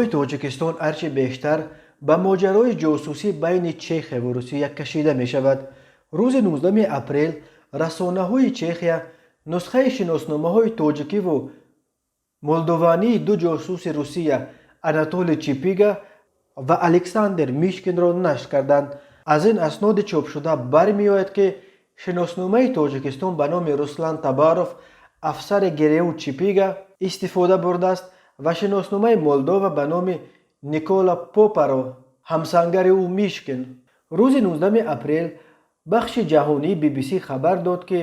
Нигоҳи Тоҷикистон ҳарчи бештар ба моҷарои ҷосусӣ байни Чехия ва Русия кашида мешавад. Рӯзи 19 апрел расонаҳои Чехия нусхаи шиносномаҳои тоҷикиву молдовании ду ҷосуси Русия, Анатолий Чипига ва Александр Мишкинро нашр карданд. Аз ин асноди чопшуда бармеояд, ки шиносномаи Тоҷикистон ба номи Руслан Табаров афсари ГРУ Чипига истифода бурдааст ва шиносномаи Молдова ба номи Никола Попаро ҳамсангари ӯ Мишкин. Рӯзи 19 апрел бахши ҷаҳонии BBC хабар дод, ки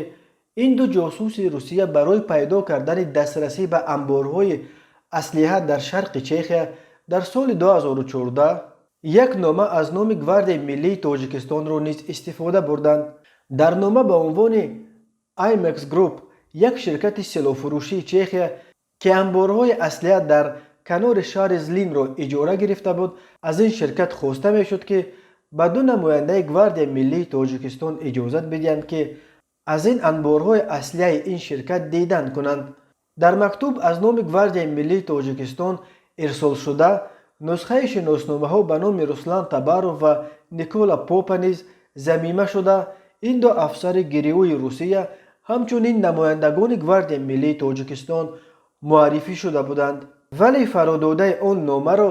ин ду ҷосуси Русия барои пайдо кардани дастрасӣ ба анборҳои аслиҳа дар шарқи Чехия дар соли 2014 як нома аз номи Гвардияи миллии Тоҷикистонро низ истифода бурданд. Дар нома ба унвони Imex Group, як ширкати силоҳфурӯшии Чехия, ки анборҳои аслиҳа дар канори шаҳри Злинро иҷора гирифта буд, аз ин ширкат хоста мешуд, ки ба ду намояндаи Гвардияи миллии Тоҷикистон иҷозат бидиҳанд, ки аз ин анборҳои аслиҳаи ин ширкат дидан кунанд. Дар мактуб аз номи Гвардияи миллии Тоҷикистон ирсолшуда нусхаи шиносномаҳо ба номи Руслан Табаров ва Никола Попа низ замима шуда, ин ду афсари ГРУи Русия ҳамчунин намояндагони Гвардияи миллии Тоҷикистон муаррифӣ шуда буданд, вале фарододаи он номаро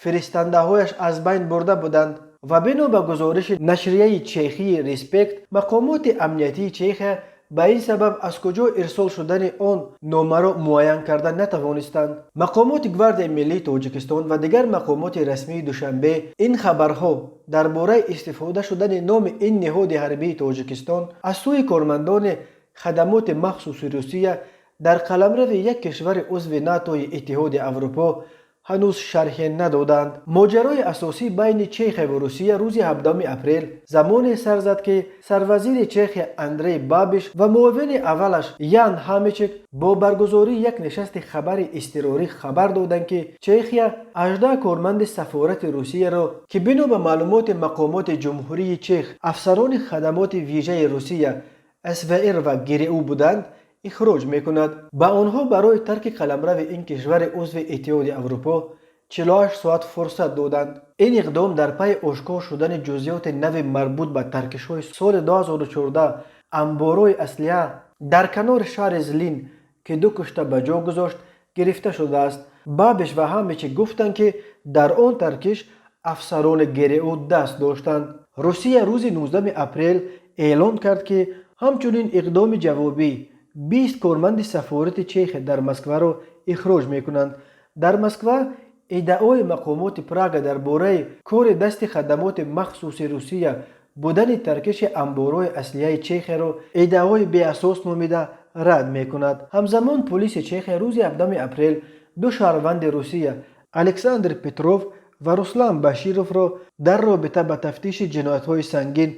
фиристандаҳояш аз байн бурда буданд. Ва бино ба гузориши нашрияи чехии Респект, мақомоти амниятии Чехия ба ин сабаб аз куҷо ирсол шудани он номаро муайян карда натавонистанд. Мақомоти Гвардияи миллии Тоҷикистон ва дигар мақомоти расмии Душанбе ин хабарҳо дар бораи истифода шудани номи ин ниҳоди ҳарбии Тоҷикистон аз сӯи кормандони хадамоти махсуси Русия дар қаламрави як кишвари узви НАТОи Иттиҳоди Аврупо ҳанӯз шарҳе надоданд. Моҷарои асосӣ байни Чехия ва Русия рӯзи 17 апрел замоне сар зад, ки сарвазири Чехия Андрей Бабиш ва муовини аввалаш Ян Ҳамичек бо баргузории як нишасти хабари изтирорӣ хабар доданд, ки Чехия 18 корманди сафорати Русияро, ки бино ба маълумоти мақомоти Ҷумҳурии Чех афсарони хадамоти вижаи Русия СВР ва ГРУ буданд, ихроҷ мекунад. Ба онҳо барои тарки қаламрави ин кишвари узви Иттиҳоди Аврупо 48 соат фурсат доданд. Ин иқдом дар пайи ошкор шудани ҷузъиёти нави марбут ба таркишҳои соли 2014 анборҳои аслиҳа дар канори шаҳри Злин, ки ду кушта ба ҷо гузошт, гирифта шудааст. Бабиш ва Ҳамичек гуфтанд, ки дар он таркиш афсарони ГРУ даст доштанд. Русия рӯзи 19 апрел эълон кард, ки ҳамчунин иқдоми ҷавобӣ 20 корманди сафорати Чехия дар Москваро ихроҷ мекунанд. Дар Москва иддаои мақомоти Прага дар бораи кори дасти хадамоти махсуси Русия будани таркиши анборҳои аслиҳаи Чехияро иддаои беасос номида рад мекунад. Ҳамзамон полиси Чехия рӯзи 17 апрел ду шаҳрванди Русия, Александр Петров ва Руслан Башировро дар робита ба тафтиши ҷиноятҳои сангин